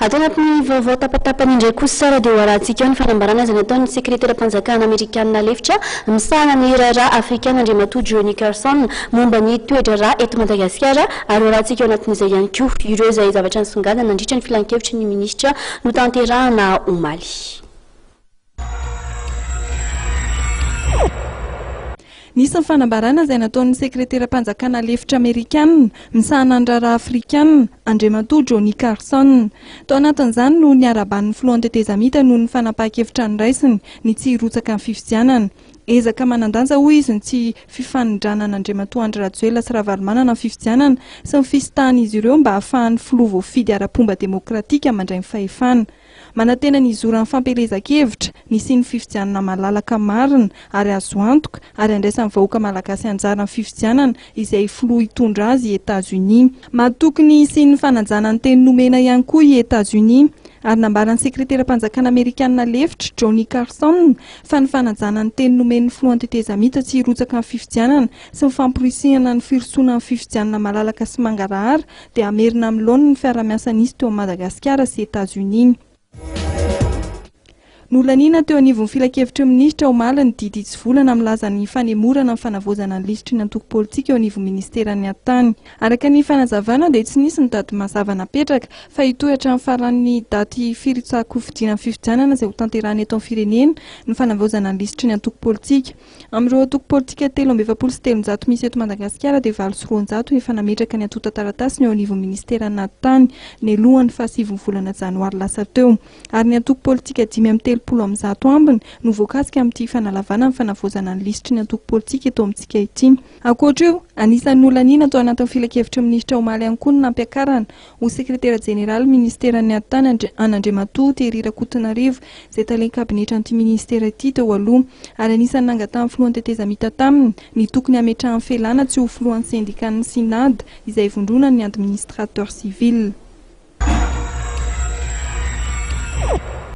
Ato anatin'ny vaovao tapatapany indray kosa ary dia ho arahantsika eo ny fanambarana izay nataon'ny sekreteram-panjakana amerikanina lefitra misahana ny raharaha afrikana Andriamatoa Johnny Carson momba ny toe-draharaha eto Madagasikara ary ho arahantsika ao anatin'izay ihany koa ireo izay zavatra nisongadina nandritra ny filankevitry ny minisitra notanterahana omaly. Nisy ny fanambarana izay nataon'ny sekreteram-panjakana lefitra amerikanina misahana ny raharaha afrikanina, Andriamatoa Johnny Carson. Tao anatin'izany no niarahaban'ny filohan'ny tetezamita noho ny fanapahan-kevitra noraisiny ny tsy hirotsaka amin'ny fifidianana. Ezaka manan-danja hoy izy ny tsy fifanindranan'Andriamatoa Andry Rajoelina sy Ravalomanana amin'ny fifidianana sy ny fisintahan'izy ireo mba hahafahan'ny filoha voafidy ara-pomba demokratika mandray ny fahefana. Manantena ny hizoran'ny fampielezan-kevitra, ny hisian'ny fifidianana malalaka marina ary azo antoka ary handraisan'ny vahoaka malagasy anjara amin'ny fifidianana izay filoha hitondra azy i Etazonia. Matoky ny hisian'ny fanajana ny teny nomena ihany koa i Etazonia ary nambaran'ny sekreteram-panjakana amerikanina lefitra, Johnny Carson, fa ny fanajana ny teny nomen'ny filohan'ny tetezamita tsy hirotsaka amin'ny fifidianana sy ny famporisihana ny firosoana amin'ny fifidianana malalaka sy mangarahara dia hamerina amin'ny laoniny ny fiarahamiasa nisy teo amin'i Madagasikara sy Etazonia. Nolaniana teo anivon'ny filankevitry ny minisitra omaly ny didy hitsivolana milaza ny fanemorana ny fanavaozana ny lisitry ny antoko politika eo anivon'ny minisiteran'ny Atitany. Araka ny fanazavana dia tsy nisy ny daty mazava napetraka fa hitohy hatramin'ny faran'ny daty firotsahan-kofidina amin'ny fifidianana izay hotanterahina eto amin'ny firenena ny fanavaozana ny lisitry ny antoko politika. Amin'ireo antoko politika 343 misy eto Madagasikara dia 208 no efa nametraka ny antontan-taratasiny eo anivon'ny minisiteran'ny Atitany nelohan'ny fahasivin'ny volana janoary lasa teo. Ary ny antoko politika 135 ambiny no voakasika amin'ity fanalavana ny fanavaozana ny lisitry ny antoko politika eto amintsika ity. Ankoatra io, anisan'ny nolaniana tao anatin'ny filankevitry ny minisitra omaly ihany koa ny nampiakarana ho sekretera jeneraly ministeran'ny Atitany an'Andriamatoa Thierry Rakotonarivo izay talen-kabinetran'ity ministera ity teo aloha ary anisan'ny nangatahan'ny filohan'ny tetezamita taminy ny tokony hametrahany felana tsy ho filohan'ny sendikan'ny Synad izay ivondronan'ny administrateur civil.